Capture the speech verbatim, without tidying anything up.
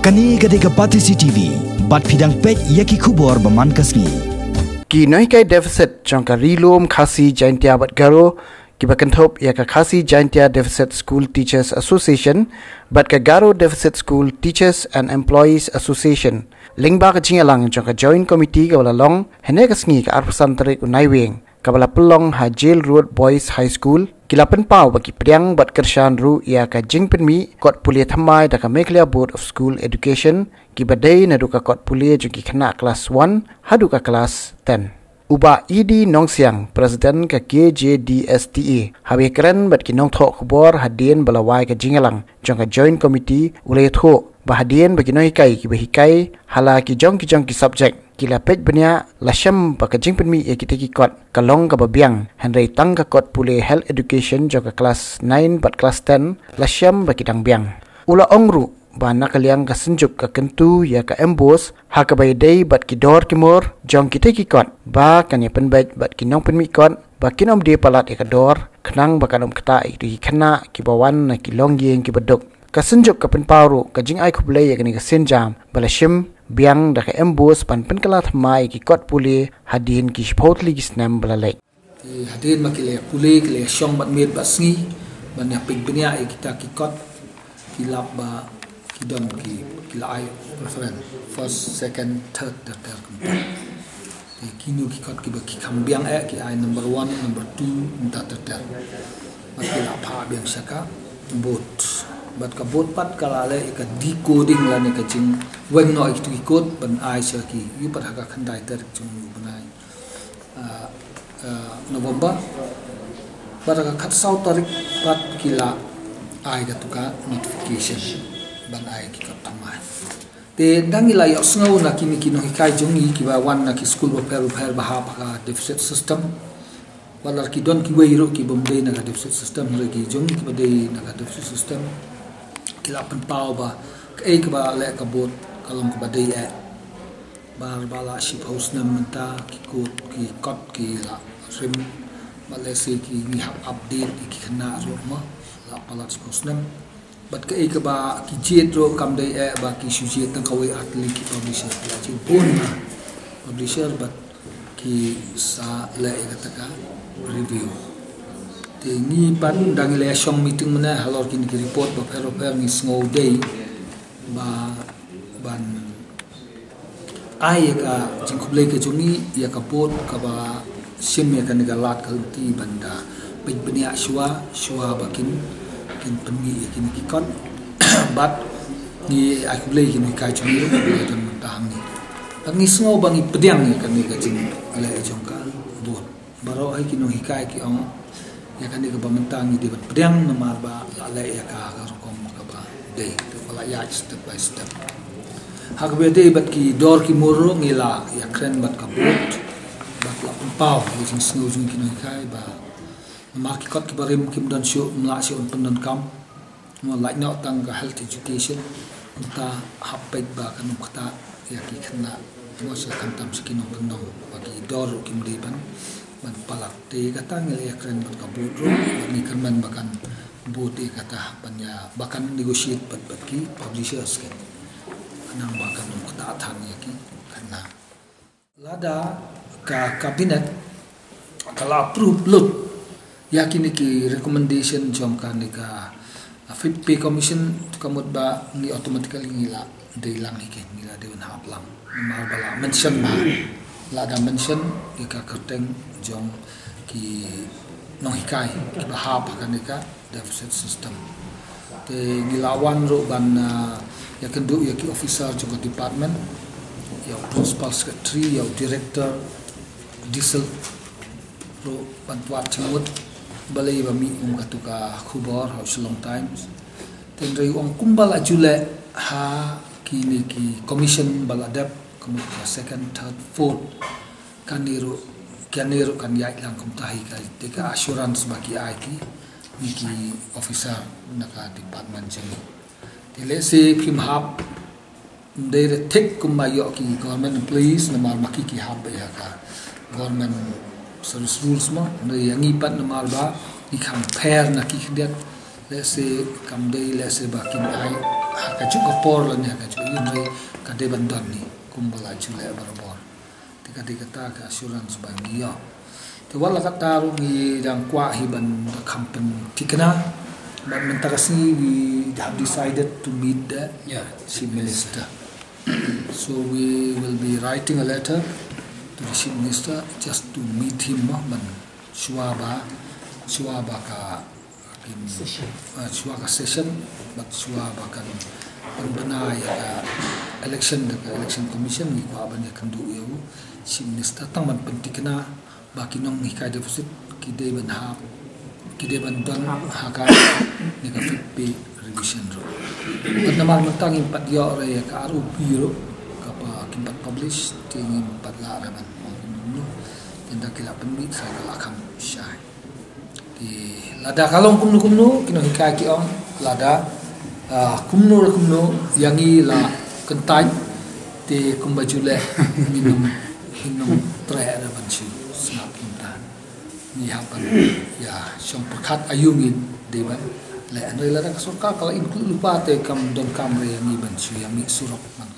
Kane ka dei ka Batesi T V, bad phi dang peit ïa ki khubor ba man ka sngi. Ki nonghikai deficit jong ka Ri Lum Khasi Jaintia bad Garo, kiba kynthup ïa ka Khasi Jaintia Deficit School Teachers Association bad ka Garo Deficit School Teachers and Employees Association, lyngba ka jingïalang jong ka Joint Committee kaba la long hynne ka sngi, ka arphew san tarik u Naiwieng, kaba la pynlong ha Jail Road Boys High School, ki la pynpaw ba ki pdiang bad kyrshan ruh ïa ka jingpynmih kot pule thymmai da ka Meghalaya Board of School Education, kiba dei naduh ka kot pule jong ki khynnah klas one haduh ka klas ten. U Bah E D Nongsiang, President ka K J D S T A, haba ïakren bad ki nongthoh khubor hadien ba la wai ka jingïalang jong ka Joint Committee, u la ïathuh ba hadien ba ki nonghikai kiba hikai ha la ki jong ki jong ki subject ki la peit bniah, la shem ba ka jingpynmih ïa kita ki kot ka long kaba biang, hynrei tang ka kot pule Health Education jong ka klas nine bad klas ten la shem ba ki dang biang. U la ong ruh ba na ka liang ka Synjuk ka kyntu ïa ka MBOSE ha kaba ïadei bad ki dor ki mur jong kita ki kot, ba kan ïa pynbeit bad ki nongpynmih kot ba kin ym die palat ïa ka dor, khnang ba kan ym ktah ïa ki khynnah kiba wan na ki longïing kiba duk. Ka Synjuk ka pynpaw ruh ka jingai khublei ïa kane ka sienjam ba la shim biang da ka MBOSE ban pynkylla thymmai ïa ki kot pule hadien ki shiphew tylli ki snem ba la leit. Te hadien ba ki la pule, ki la shong bad miet bad sngi ban ïa peit bniah ïa kita ki kot, ki lap ba ki don ki, ki la ai preference first, second, third ter ter kumta. Te kino ki kot kiba ki kham biang eh, ki ai number one, number two, kumta ter ter. Bad ki la phah biang sha ka board. Bad ka board pat ka la leh ïa ka decoding lane ka jingweng noh ïa kitu ki kot ban ai sha ki, ïa pat ha ka khyndai tarik jong u bnai, ah, ah, November. Bad ha ka khatsaw tarik pat ki la ai katu ka notification ban ai ki kot thymmai. Te dang ngi la ïohsngew na kine ki nonghikai jong ngi kiba wan na ki skul bapher bapher ba hap ha ka deficit system. Wat la ki don kiwei ruh ki bym dei na ka deficit system, hynrei ki jong ngi kiba dei na ka deficit system ki la pynpaw ba kaei kaba leh ka board ka long kaba dei eh. Namar ba la shiphew snem mynta ki kot, ki kot ki la rim, bad lehse ki, ngi hap update ïa ki khynnah ruh mo, la palat shiphew snem. Bad kaei kaba ki jied ruh kam dei eh ba ki shu jied tang kawei ar tylli ki publisher, ki la jied bun na publisher bad ki sa leh ïa kata ka review. Te ngi pat dang ngi la shong meeting mynne halor kine ki report bapher bapher, ngi sngew dei ba ban ai ïa ka jingkhublei ka jong ngi ïa ka board kaba shim ïa kane ka lad ka lynti ban da peit bniah shuwa shuwa ba kin, kin pynmih ïa kine ki kot. Bad ngi ai khublei ïa ki nonghikai jong ngi ruh ba don mynta hangne. Bad ngi sngew ba ngi pdiang ïa kane ka jingleh jong ka board. Baroh hi ki nonghikai ki ong ïa kane kaba mynta ngi dei ban pdiang namar ba la leh ïa ka ha ka rukom kaba dei, te ba la ïaid step by step. Ha kaba dei bad ki dor ki mur ruh ngi la ïakren bad ka board bad la pynpaw ïa ka jingsngew jong ki nonghikai ba namar ki kot kiba rim kim don shuh, ym lah shuh ban pyndonkam. Mo, lait noh tang ka health education, kumta hap peit ba kan ym ktah ïa ki khynnah, mo, sha khamtam sha ki nongkyndong ba ki dor ruh kim dei ban, ban palat. Te kata ngi la ïakren bad ka board ruh, bad ngi kyrmen ba kan bud ïa kata ban ïa, ba kan negotiate bad, bad ki publishers, kan, khnang ba kan ym ktah than ïa ki khynnah. Lada ka cabinet ka la approve lut ïa kine ki recommendation jong kane ka, uh, Fifth Pay Commission, to ka mut ba ngi automatically ngi la dei lang hi, ngi la dei ban hap lang. Namar ba la mention, ba la da mention ïa ka kyrteng jong ki nonghikai kiba hap ha kane ka deficit system. Te ngi la wan ruh ban, ah, ïakynduh ïa ki officer jong ka department, ïa u principal secretary, ïa u director DISL ruh ban wad jingmut balei ba mih kum katu ka khubor ha u Shillong Times. Te hynrei u ong kumba la ju leh ha kine ki commission ba la dep, kum ka second, third, fourth, kane ruh, kane ruh kan ïaid lang kumta hi, ka, te ka assurance ba ki ai ki, ïa ki officer na ka department jong ngi. Te lehse phim hap, ym dei re thik kumba ïoh ki government employees namar ma ki ki hap beit ha ka government service rules mo, hynrei ïa ngi pat namar ba ngi kham pher na ki khyndiat, lehse kam dei, lehse ba kin ai ha kajuh ka por lane ha kajuh Hynrei ka dei ban don hi kumba la ju leh barabor. Te ka dei kata ka assurance ba ngi ïoh. Te wat la katta ruh ngi dang kwah hi ban kham pynthikna. But mynta ka sngi we have decided to meet the Yeah. Chief Minister. So we will be writing a letter to the Chief Minister just to meet him, no, ban shuwa ba, shuwa ba ka, ka Session. Uh, shuwa ka session, bad shuwa ba kan pynbna ïa ka election da ka Election Commission, ngi kwah ban ïakynduh ïa u Chief Minister tang ban pynthikna ba ki nonghikai deposit ki dei ban hap, ki dei ban don ha ka, ne ka fifth pay revision ruh. Bad namar mynta ngim pat ïoh re ïa ka R O P ruh, kaba kim pat publish, te ngim pat lah re ban ong kumno. Te ynda ki la pynmih sa ka la kham shai. Te lada ka long kumno kumno, ki nonghikai ki ong, lada, ah, kumno re kumno, ïa ngi la kyntait, te kumba ju leh, ngin ym, ngin ym treh re ban shu sngap kumta. Ngi hap ban ïa shong pyrkhat aïu ngin dei ban leh, hynrei lada ka sorkar ka la include lypa te kam donkam re ïa ngi ban shu ïa mih surok man